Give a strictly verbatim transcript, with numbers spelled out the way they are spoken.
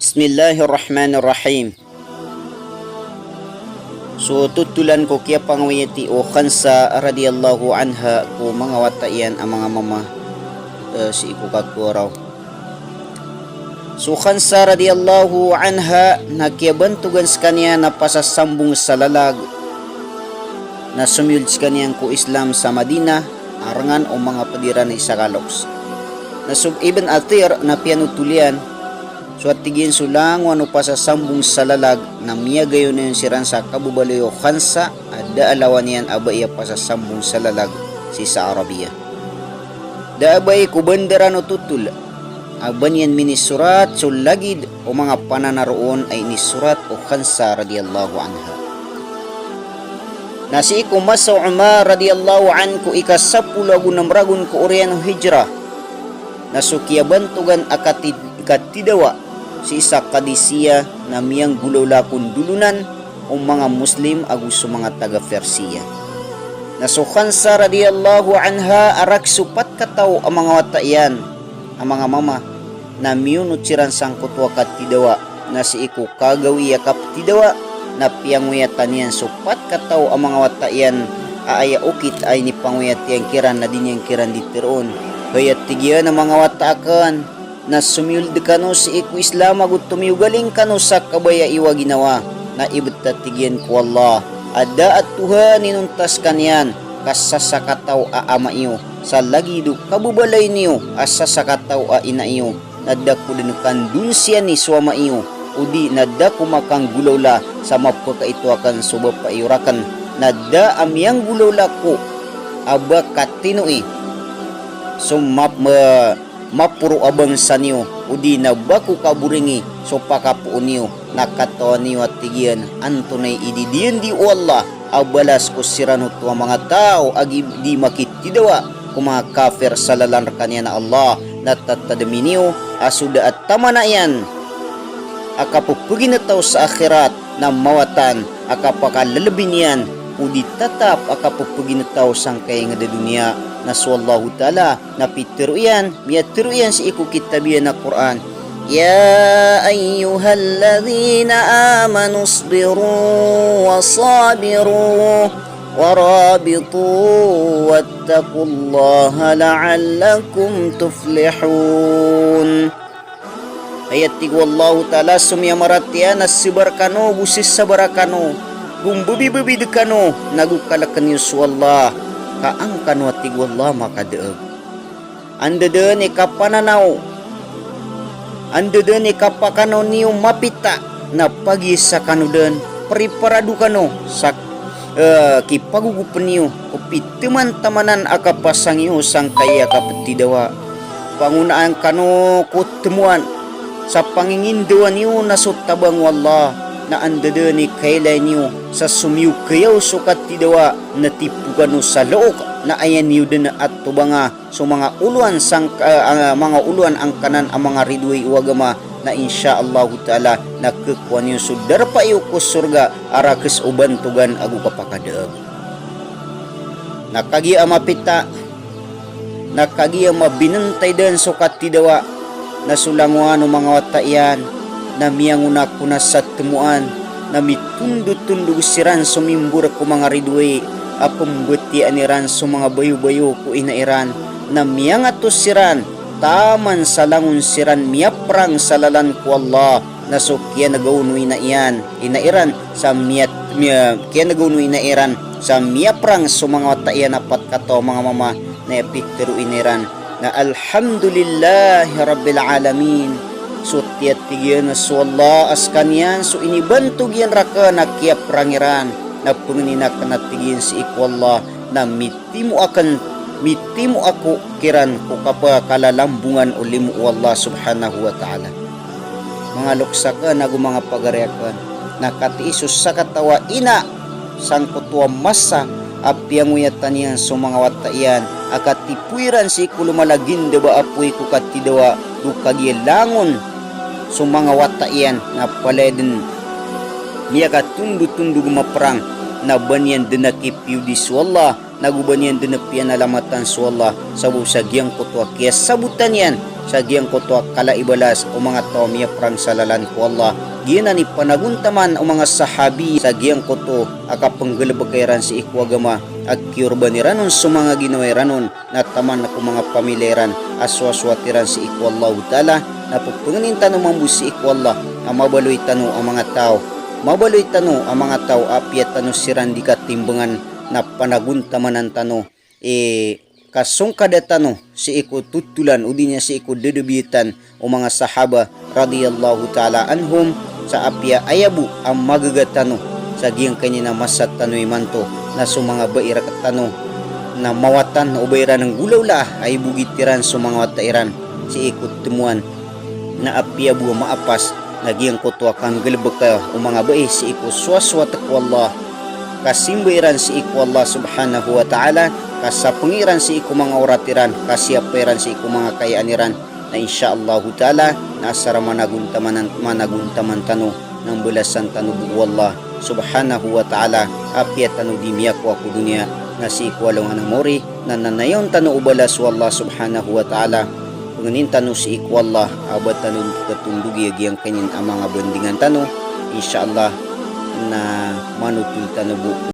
Bismillahir Rahmanir Rahim. So totolan ko kiyapangawiyati o Khansa radiyallahu anha ko manga wata iyan a manga mama, eh, sii ko kakoraw. So Khansa radiyallahu anha na kiyabantogan skaniyan a pasasambong sa lalag na somiyold skaniyan ko Islam sa Madinah, a rngan o manga pd iran i sakaloks. Na so Ibn Athir na piyanotol iyan, so a tig iyan so langowan o pasasambong sa lalag na miyagayonayon siran sa kababaloy o Khansa a da a lawan iyan a bai a pasasambong sa lalag sii sa Arabia. Da a bai ko bandaran o totol a ba niyan minisorat so lagid o manga pananaroon a inisorat o Khansa radiyallahu anha. Na sii ko masa o Umar radiyallahu anhu ko ika sapolo ago nem ragon ko oriyan o hijrah, na so kiyabantogan a kati-, katidawa sii sa Qadisiyah na miyanggolawla ko ndolonan o manga Muslim ago so manga taga Persia. Na so Khansa radiyallahu anha a rakhs o pat kataw a manga wata iyan a manga mama na miyonot siran sangkoto a katidawa, na sii ko kagawii a kaptidawa na piyangoyatan iyan so pat kataw a manga wata iyan a aya okit a inipangoyat iyan kiran na di niyan kiran di tharoon. Hay, a tig iyan, a manga wata akn, na somiyold kano sii ko Islam ago tomiyogaling kano sa kabaya iyo a ginawa, na ibt, a tig iyan, ko Allah a da a Tohan inonta skaniyan ka sasakataw a ama iyo sa lagid o kababaloy niyo a sasakataw a ina iyo, na da ko dn kandonsiyani so ama iyo, odi na da ko makanggolawla sa mapakaito akn so bapa iyo rakn, na da a miyanggolawla ko a ba katinoi so map-, ma-, maporo a bangsa niyo, odi na ba ko kaboringi so pakapoon iyo, na katawan iyo, a tig iyan, antonaa i ididiyandi o Allah a balas ko siran oto a manga taw a gi-, di makitidawa ko manga kafir sa lalan rkaniyan a Allah, na tatadmi niyo a so da a tamana iyan a kapphagintaw sa akhirat na mawatan a kapakalalabi niyan, odi tatap a kapphagintaw sangkai a ingd a doniya. Na so Allahu Ta'ala na pitharo iyan, miyatharo iyan sii ko kitab iyan a Qur'an, "Ya ayyuhalladhina amanu isbiru wa sabiru wa rabitu wattaqullaha la'allakum tuflihun." Hay, a tig o Allahu Ta'ala, so miyamaratiyaya, na sabar kano, go sasabar kano, go mbabibabid kano, na go kalkn iyo so Allah, ka an kano, a tig o Allah, makadaag. Anda dn i kapananaw, anda dn i kapakanaw niyo mapita, na pagisa kano dn, priparado kano sa, eh, kipagogopn iyo ko pithmantamanan a kapasang iyo sangkai a kaptidawa. Pangonaan kano ko tmoan sa pangingindawan iyo na so tabang o Allah, na anda dn i kailay niyo sa somiyokayaw so katidawa, na tipo kano sa look, na aya niyo dn a tobanga so manga olowan sangka-, ah, manga olowan angkanan a manga ridoay o agama, na insha Allahu Ta'ala na khakowa niyo so darpa iyo ko sorga a rakhs o bantogan ago kapakadaag. Na kagiya a mapita, na kagiya a mabinntay dn so katidawa, na so langowan o manga wata iyan na miyangonakona sa tmoan, na mitondotondog siran so mimbor ko manga ridoay a pmbatiyaan iran so manga bayobayo ko ina iran, na miyangatos siran taman sa langon siran miyaprang sa lalan ko Allah, na so kiyanagaon o ina iyan, ina iran sa miyat-, miya-, kiyanagaon o ina iran sa miyaprang so manga wata iyan a pat kataw a manga mama, na aya pitharo o ina iran na, "Alhamdulillahi Rabbil Alamin." So tiyatig iyan a so Allah a skaniyan so inibantog iyan rakn a kiyaprang iran, na pangnin akn, a tig iyan, sii ko Allah, na mitimo akn, mitimo ako kiran ko kapakalalambongan o limo o Allah Subhanahu wa Ta'ala. Manga loks akn ago manga pagari akn, na katii so sakataw a ina sangkoto a masa a piyangoyatan iyan so manga wata iyan a katipoy iran sii ko lomalagind a ba apoy ko katidawa, go kagiya langon so manga wata iyan na palaya dn miyakatondotondog maprang, na ba niyan dn a kipiyodi so Allah, na go ba niyan dn a piyanalamatan so Allah, sabap sa giyangkoto a kiyasabotan iyan sa giyangkoto a kala i balas o manga taw a miyaprang sa lalan ko Allah. Giyanan i panagontaman o manga sahabi sa giyangkoto a kapenggalebeka iran sii ko agama a kiyorban iran on so manga ginawa iran on na taman ko manga pamilya iran a sowasowat iran sii ko Allahu Ta'ala. Na pepengenin tano mambo sii ko Allah a mabaloy tano a manga taw, mabaloy tano a manga taw a apiya tano siran di katimbangan na panagontamanan tano i kasongkada tano sii ko totolan odi niyan sii ko dedebiyatan o manga sahaba radiyallahu ta'ala anhum, sa apiya aya bo a magaga tano sa giyangkaini a masa tano imanto na so manga bai rektano na mawatan o ba iran nggolawlaa a ibogit iran so manga wata iran sii ko temoan na apiya bo a maapas na giyangkoto a kanggalebeka o manga bai sii ko sowasowat ko Allah, kasimba iran sii ko Allah subhanahu wa ta'ala, kasapengi iran sii ko manga orat iran, kasiyapa iran sii ko manga kayaan iran, na insha Allahu ta'ala na asar a managontaman, managontaman tano na mbalasan tano bo o Allah subhanahu wa ta'ala apiya tano di miyakowa ko doniya. Na sii ko alongan a mawri na nanayawn tano o balas o Allah subhanahu wa ta'ala. Pengenin tano sii ko Allah a ba tano katondogi a giyangkaini a manga bandingan tano. Insha Allah na manotol tano bo